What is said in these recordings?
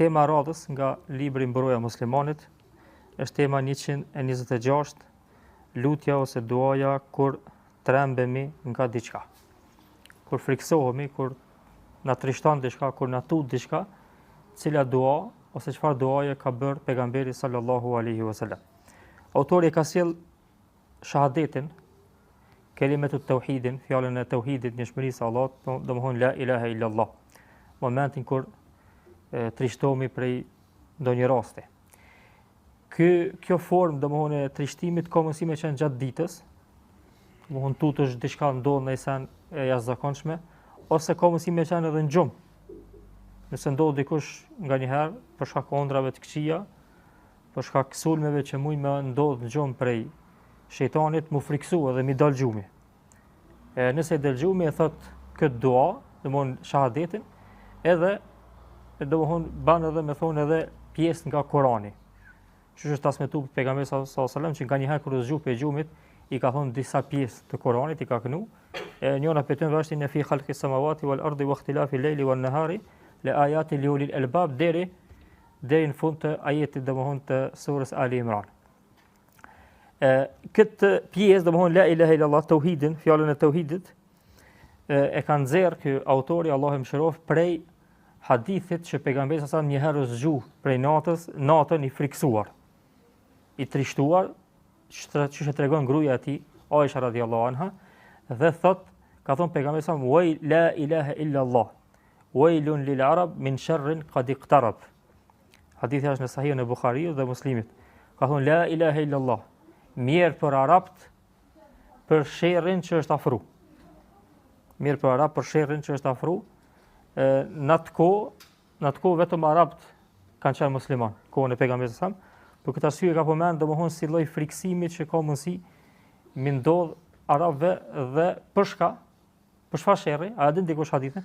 Tema e radhës nga libri Mburoja e Muslimanit është tema 126, lutja ose duaja kur trembemi nga diçka. Kur frikësohemi, kur na trishton diçka, kur na tut diçka, cila dua ose çfarë duaje ka bërë pejgamberi sallallahu alaihi wasallam. Autori e ka sjell shahadetin, kelimetu teuhidin, fjalën e teuhidit, njëshmërisë së Allahut, po, domethonë la ilaha illa Allah. Momentin kur e, trishtohemi prej ndonjë rasti. Ky, kjo formë, domethonë, e trishtimit ka mundësi me qenë gjatë ditës, domethonë tutesh diçka ndodh naj sen e jashtëzakonshme, ose ka mundësi me qenë edhe në gjumë. Nëse ndodh dikush nganjëherë, për shkak ondrave të këqija, për shkak sulmeve që mujnë me ndodh në gjumë prej shejtanit, mu friksu edhe mi dal gjumi. E nëse i del gjumi e thot këtë dua, domethonë shahadetin, edhe domethonë ban edhe me thonë edhe pjesë nga Kurani. Qysh është transmetu pejgamberi sallallahu alajhi wasallam që nganjëherë kur u zgju prej gjumit i ka thonë disa pjesë të Kuranit i ka kënu. E njëra prej tyre është inne fi khalqi samawati wal ardi wa ikhtilafi al-layli wan nahari la ayatin li ulil albab deri deri në fund të ajetit domethonë të surës Ali Imran. E këtë pjesë domethonë la ilaha illallah tauhidin, fjalën e tauhidit e, e ka nxjerr ky autori Allahu e mëshiroft prej hadithit që pejgamberi sa një herë u zgju prej natës, natën i friksuar, i trishtuar, që e tregon gruaja e tij, Aisha radhiyallahu anha, dhe thot, ka thon pejgamberi sa waj la ilaha illa Allah. Wailun lil arab min sharrin qad iqtarab. Hadithi është në Sahihun e Buhariut dhe Muslimit. Ka thonë la ilaha illa Allah. Mjerë për arabt për sherrin që është afru. Mjerë për arabt për sherrin që është afru. E, në atë kohë, në atë kohë vetëm arabt kanë qenë musliman, kohën e pejgamberit sa. Për këtë arsye ka përmend domethënë si lloj friksimi që ka mundësi mi ndodh arabëve dhe për shka Për çfarë sherri? A e din dikush hadithin?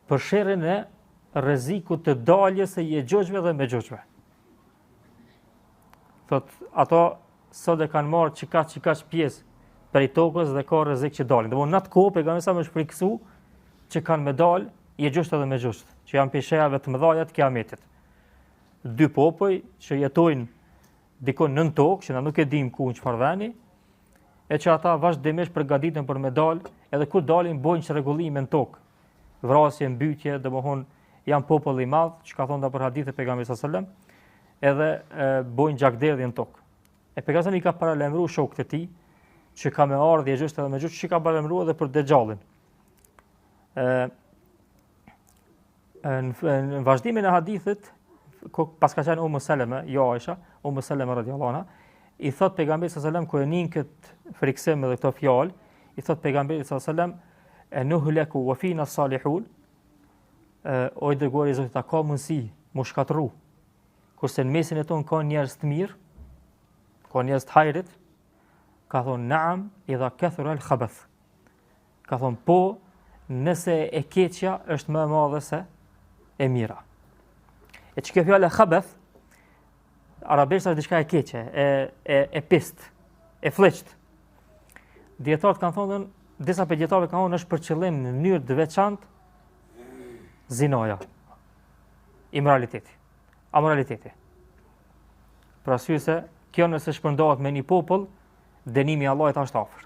Për sherrin e rrezikut të daljes së Jexhuxhve dhe Mexhuxhve. Thot, ato sot e kanë marrë qikaq qikaq pjesë prej tokës dhe ka rrezik që dalin. Domethënë në atë kohë pejgamberi sa është friksu që kanë me dal Jexhuxht edhe Mexhuxht, që janë prej shenjave të mëdha të kiametit. Dy popuj që jetojnë dikun nën tokë, që na nuk e dimë ku në çfarë veni, e që ata vazhdimisht përgatiten për me dal, edhe kur dalin bojnë çrregullime në tokë, vrasje, mbytje, domethonë janë popull i madh, që ka thonë për hadithe pejgamberi sallallahu alajhi wasallam, edhe e, bojnë gjakderdhje në tokë. E pejgamberi i ka paralajmëruar shokët e tij që ka me ardhë Jexhuxht edhe Mexhuxht, që ka paralajmëruar edhe për Dexhallin. Ë në, në vazhdimin e hadithit, ku paska qenë Umu Seleme, jo Aisha, Umu Seleme radiallahu anha, i thot pejgamberi sallallahu alajhi wasallam kur e nin kët friksim edhe këto fjalë, i thot pejgamberi sallallahu alajhi wasallam e nuhleku wa fina salihun, o i dërguari i Zotit, a ka mundësi mu shkatrru, kurse në mesin e tonë ka njerëz të mirë, ka njerëz të hajrit, ka thonë naam idha kathura al khabath. Ka thonë po, nëse e keqja është më e madhe se e mira. E që kjo fjala khabeth, arabisht është diçka e keqe, e, e, e pist, e flliqt. Dijetarët kanë thonë, disa prej dijetarëve kanë thonë është për qëllim në mënyrë të veçantë zinaja, imoraliteti, amoraliteti. Për arsye se kjo nëse shpërndahet me një popull, dënimi i Allahut është afër.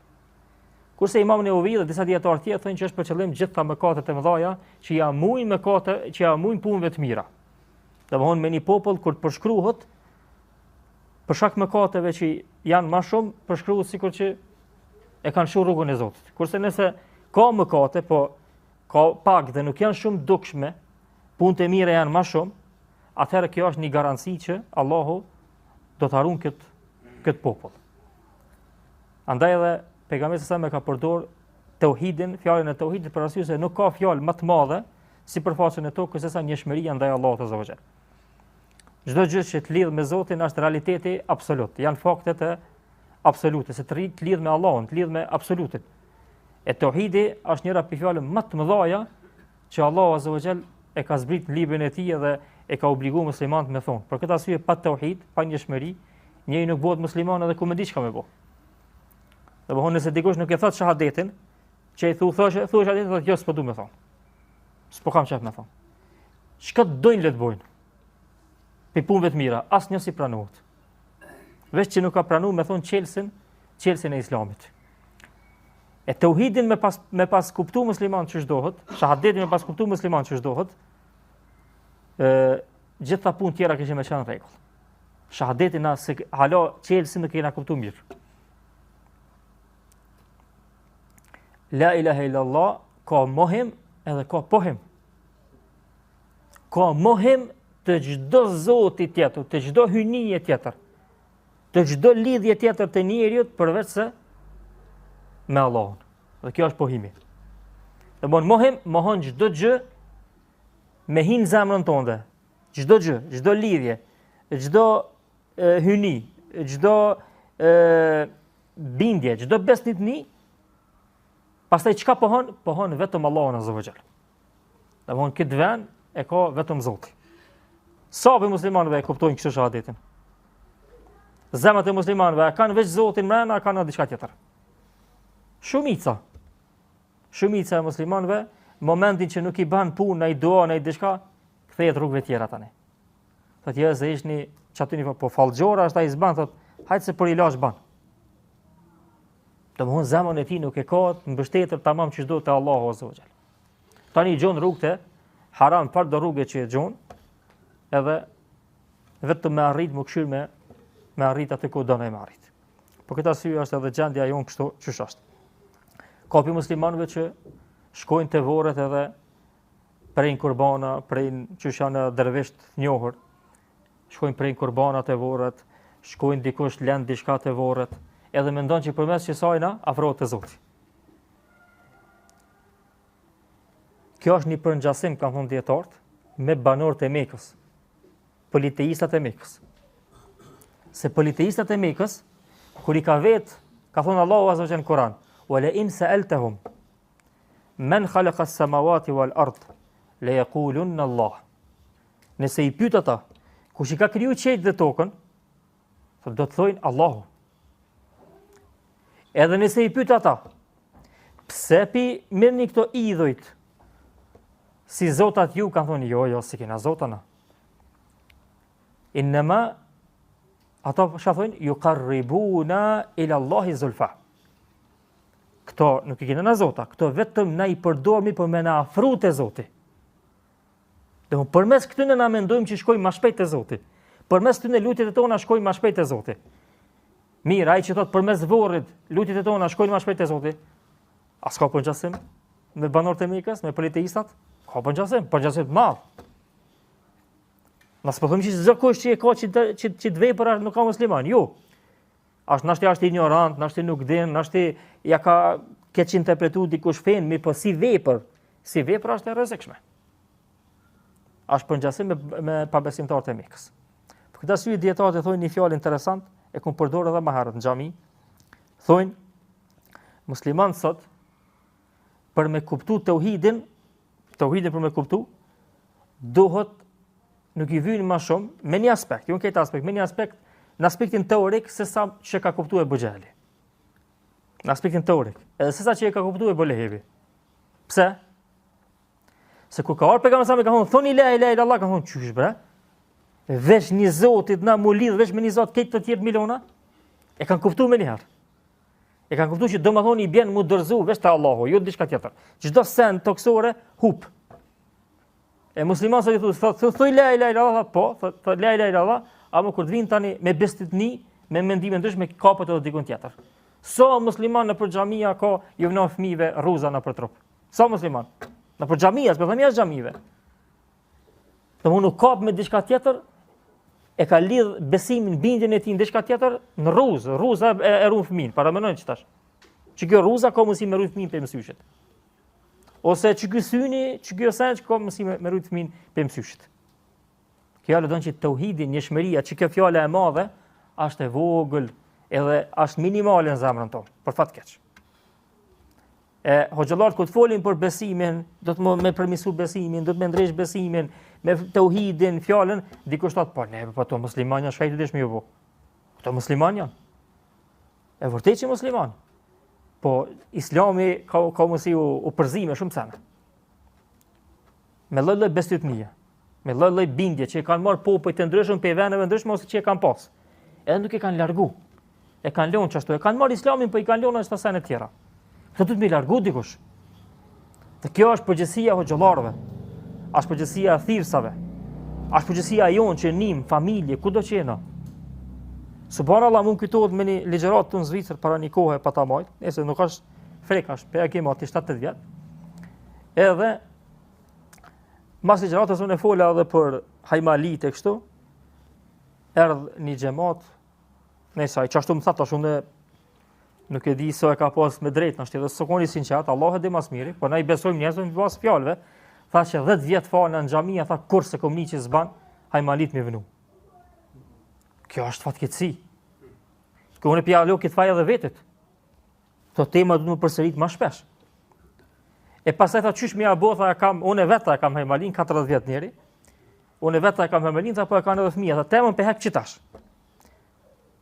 Kurse Imam Nevevi dhe disa dijetarë tjerë thonë që është për qëllim gjitha mëkatet e mëdha që ja mujnë mëkate, që ja mujnë punëve të mira. Domthon me një popull kur të përshkruhet për shkak mëkateve që janë më shumë, përshkruhet sikur që e kanë lshu rrugën e Zotit. Kurse nëse ka mëkate, po ka pak dhe nuk janë shumë dukshme, punët e mira janë më shumë, atëherë kjo është një garanci që Allahu do ta ruan kët kët popull. Andaj edhe pejgamberi sa e ka përdor teuhidin, fjalën e teuhidit për arsye se nuk ka fjalë më të madhe sipërfaqen e tokës sesa njëshmëria ndaj Allahut azza wa jall. Çdo gjë që të lidh me Zotin është realiteti absolut. Janë faktet e absolute, se të rrit të lidh me Allahun, të lidh me absolutin. E teuhidi është njëra prej fjalëve më të mëdha që Allahu azza wa jall e ka zbrit në librin e tij edhe e ka obliguar muslimanët me thonë. Për këtë arsye pa teuhid, pa njëshmëri, njeri nuk bëhet musliman edhe ku me di çka me bë. Domethënë nëse dikush nuk e thot shahadetin, Që i thu, thoshe, thu shahadetin, thotë, jo, s'po du me thonë. S'po kam qef me thonë. Çka të dojnë le të bojnë? Prej punëve të mira, asnjë s'i pranohet. Veç që nuk ka pranu me thonë çelësin, çelësin e islamit. E teuhidin me pas, me pas kuptu musliman qysh dohet, shahadetin me pas kuptu musliman qysh dohet, e, gjitha punë tjera kishin me qenë rregull. Shahadetin na se hala çelësin nuk e kena kuptu mirë. La ilaha illallah ka mohim edhe ka pohim. Ka mohim të çdo zoti tjetër, të çdo hyjnie tjetër, të çdo lidhje tjetër të njeriut përveç se me Allahun. Dhe kjo është pohimi. Domethënë mohim, mohon çdo gjë me hi n'zemrën tonde. Çdo gjë, çdo lidhje, çdo hyjni, çdo bindje, çdo besnikni, pastaj çka pohon? Pohon vetëm Allahun azza wa jall. Domethënë këtë vend e ka vetëm Zoti. Sa prej muslimanëve e kuptojnë kështu shahadetin? Zemrat e muslimanëve a kanë veç Zotin mrena, a kanë diçka tjetër? Shumica. Shumica e muslimanëve, momentin që nuk i ban punë, naj dua, naj diçka, kthehet rrugëve tjera tani. Thot jo se ishni qaty një po fallxhor është ai s'ban thot hajt se për ilaç ban. Domthon zemrën e tij nuk e ka të mbështetur tamam qysh duhet te Allahu azza wa jall. Tani gjon rrugët haram çfarëdo rruge që e gjon, edhe vetëm me arrit me kqyr me me arrit atë ku don me arrit. Për këtë arsye është edhe gjendja jonë kështu qysh është. Ka prej muslimanëve që shkojnë te vorret edhe prejnë kurbana, prejnë qysh janë dervisht të njohur, shkojnë prejnë kurbana te vorret, shkojnë dikush lën diçka te vorret, edhe mendon që përmes qësajna afrohet te Zoti. Kjo është një përngjasim, kanë thonë dijetarët, me banorët e Mekës, politeistat e Mekës. Se politeistat e Mekës, kur i ka vetë, ka thonë Allahu azza wa jall në Kur'an, "Wa la in sa'altahum Men khalaqa as-samawati wal ard la yaqulunna Allah. Nëse i pyet ata, kush i ka kriju qiejt dhe tokën, do të thonë Allahu. Edhe nëse i pyet ata, pse pi merrni këto idhujt? Si zotat ju kanë thonë, jo, jo, s'i kena zota na. Innama ata çka thonë, yuqarribuna ila Allahi zulfa. Këto nuk i kena na zota, këto vetëm na i përdormi për me na afru te Zoti. Domethënë përmes këtyne na mendojmë që shkojmë ma shpejt te Zoti. Përmes këtyne lutjet e tona shkojmë ma shpejt te Zoti. Mirë, ai që thot përmes vorrit, lutjet e tona shkojnë ma shpejt te Zoti. A s'ka përngjasim me banorët e Mekës, me politeistat? Ka përngjasim, përngjasim të madh. Na s'po themi që çdokush që e ka që që që të vepër nuk ka musliman. Jo. Ashtë nashti është ignorant, nashti nuk din, nashti ja ka keqinterpretu dikush fenë, mirëpo si vepër, si vepër është e rrezikshme. Është përngjasim me, me pabesimtarët e Mekës. Për këtë arsye dijetarët e thonë një fjalë interesant, e kom përdorë edhe më herët në xhami. Thonë muslimanët sot për me kuptu teuhidin, teuhidin për me kuptu, duhet nuk i vynë ma shumë, me një aspekt, jo në këtë aspekt, me një aspekt, në aspektin teorik, se sa që ka kuptu Ebu Xhehli. Në aspektin teorik, edhe se sa që e ka kuptu Ebu Lehebi. Pse? Se kur ka ardhë pejgamberi alejhi selam, ka thonë, thoni la ilahe illallah, ka thonë, qysh bre? Veç një zotit na mu lidhë, veç me një zot, këtë të tjerë milona, e kanë kuptu menjëherë. E kanë kuptu që domethonë i bjen mu dorëzu veç te Allahu, jo diçka tjetër. Çdo send tokësore, hup. E musliman sot i thu, thot, thot, thuj la ilaha illallah, po, thot, thot la ilaha illallah, ama kur të vinë tani me besëtytni, me mendime ndryshme, kapet edhe dikun tjetër. Sa musliman nëpër xhamia ka ju vnon fëmijëve rruza nëpër trup. Sa musliman? Nëpër xhamia, s'po them jashtë xhamive. Domethënë u kap me diçka tjetër, e ka lidh besimin, bindjen e tij në diçka tjetër, në rruzë, rruza e, e ruan fëmijën, paramendoni qetash. Që kjo rruza ka mundësi me rujt fëmijën prej mësyshit. Ose që ky syni, që kjo sen që ka mundësi me, me rujt fëmijën prej mësyshit. Kjo don që teuhidi, njëshmëria, që kjo fjala e madhe, është e vogël edhe është minimale në zemrën tonë, për fat keq. E hoxhallarët kur të folin për besimin, do të më me përmisu besimin, do të me ndreq besimin, me teuhidin, fjalën, dikush thotë, po ne po to musliman janë, çka i të dish me ju bo. Këto musliman janë. E vërtetë që musliman. Po, islami ka, ka mundësi u, u përzi me shumë sene. Me lloj-lloj bestytnie, me lloj-lloj bindje që e kanë marrë popuj të ndryshëm prej vendeve ndryshme ose që e kanë pas. Edhe nuk e kanë largu. E kanë lënë qashtu, e kanë marrë islamin, po i kanë lënë ato sene tjera. Këto duhet me i largu dikush. Dhe kjo është përgjegjësia e hoxhallarëve. Është përgjegjësia e thirrsave. Është përgjegjësia jonë që nim familje kudo që jena. Subhanallah mu m'kujtohet me një ligjëratë këtu në Zvicër para një kohe pata majt, nëse nuk është frika, është pe kemi aty 7-8 vjet. Edhe mas ligjëratës unë e fola edhe për hajmalit e kështu. Erdh një xhemat, nëse ai qashtu më tha tash unë nuk e di sa e ka pas me drejt, nashta edhe s'o kon i sinqert, Allahu e di ma s'miri, po na i besojmë njerëzve në bazë fjalëve. Tha që 10 vjet falna në xhami, tha kurrë s'e kom ni që s'ban hajmalit me vnu. Kjo është fatkeqësi. Kjo unë pja lo këtë faj edhe vetit. Këto tema duhet me përsërit ma shpesh. E pastaj tha qysh me ja bo, tha e kam, unë e vetë e kam hajmalin, 40 vjet njeri. Unë e vetë e kam hajmalin, tha po e kanë edhe fëmija, tha temën pe hek qitash.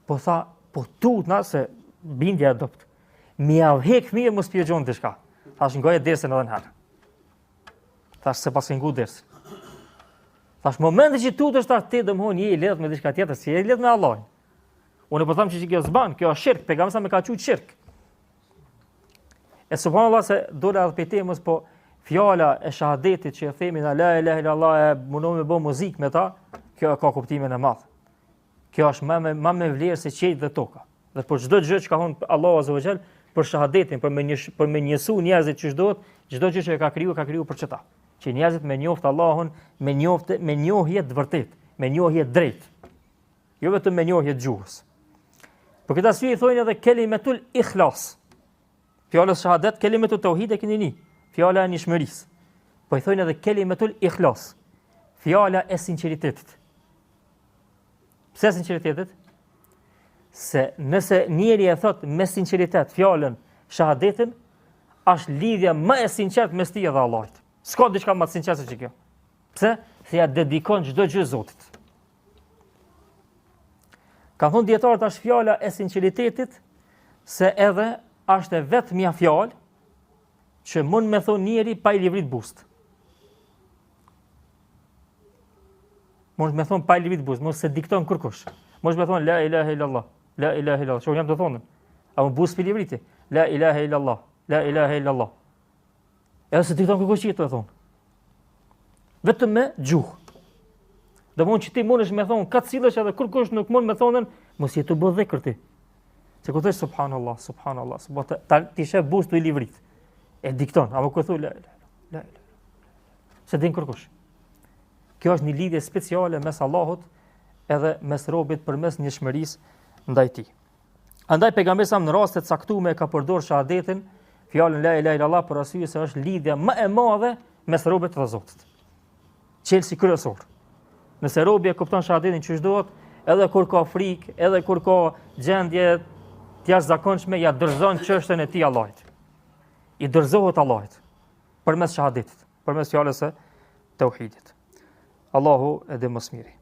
Po tha, po tutna se bindja e dobt. Me jau hek fëmijë mos po gjon diçka. Thash ngoje dersin edhe një herë. Thash s'e paske ngu dersin. Thash momenti që tutesh tash ti domthon je i lidhur me diçka tjetër, s'je i lidhur me Allahun. Unë po them që kjo s'ban, kjo është shirk, pejgamberi e ka quajtur shirk. E subhanallah se dola edhe prej temës, po fjala e shahadetit që e themi na la ilaha illallah e mundohemi me bë muzikë me ta, kjo e ka kuptimin e madh. Kjo është më me më me vlerë se qiejt dhe toka. Dhe për çdo gjë që ka thonë Allahu azza wa jall për shahadetin, për me një për me njësu njerëzit qysh duhet, çdo gjë që e ka kriju, ka kriju për qeta. Që njerëzit me njoft Allahun, me njoft me njohje të vërtet, me njohje të drejtë. Jo vetëm me njohje të gjuhës. Për këtë arsye i thonë edhe kelimetul ikhlas. Fjalës shahadet kelimetul tauhid e keni ni, fjala e njëshmërisë. Po i thonë edhe kelimetul ikhlas. Fjala e sinqeritetit. Pse sinqeritetit? Se nëse njeri e thot me sinqeritet fjalën shahadetin, është lidhja më e sinqertë mes tij dhe Allahut. S'ka diçka më të sinqertë se kjo. Pse? Se ja dedikon çdo gjë Zotit. Kanë thonë dijetarët është fjala e sinqeritetit se edhe është e vetmja fjalë që mund me thonë njeri pa i livrit buzët. Mund me thonë pa i livrit buzët, mos s'e dikton kërkush. Mund me thonë la ilaha illallah, la ilaha illallah, që unë jam tu thonë. A më buzët s'i livriti? La ilaha illallah, la ilaha illallah. Edhe s'e dikton kërkush që je tu e thonë. Vetëm me gjuhë. Domethënë që ti mundesh me thonë, ka cilësh edhe kërkush nuk mund me thonë, mos je tu bë dhikr ti. Se kur thosh subhanallah, subhanallah, subhanallah, ta, ti sheh buzët tu i livrit. E dikton, apo kur thu la la la. S'e din kërkush. Kjo është një lidhje speciale mes Allahut edhe mes robit përmes njëshmërisë ndaj tij. Andaj pejgamberi sa në raste të caktuara ka përdorur shahadetin, fjalën la ilaha illallah për arsye se është lidhja më e madhe mes robit dhe Zotit. Çelësi kryesor. Nëse robi e kupton shahadetin qysh duhet, edhe kur ka frikë, edhe kur ka gjendje të jashtëzakonshme, ja dorëzon çështjen e tij Allahit. I dorëzohet Allahit përmes shahadetit, përmes fjalës së tauhidit. Allahu e di më së miri.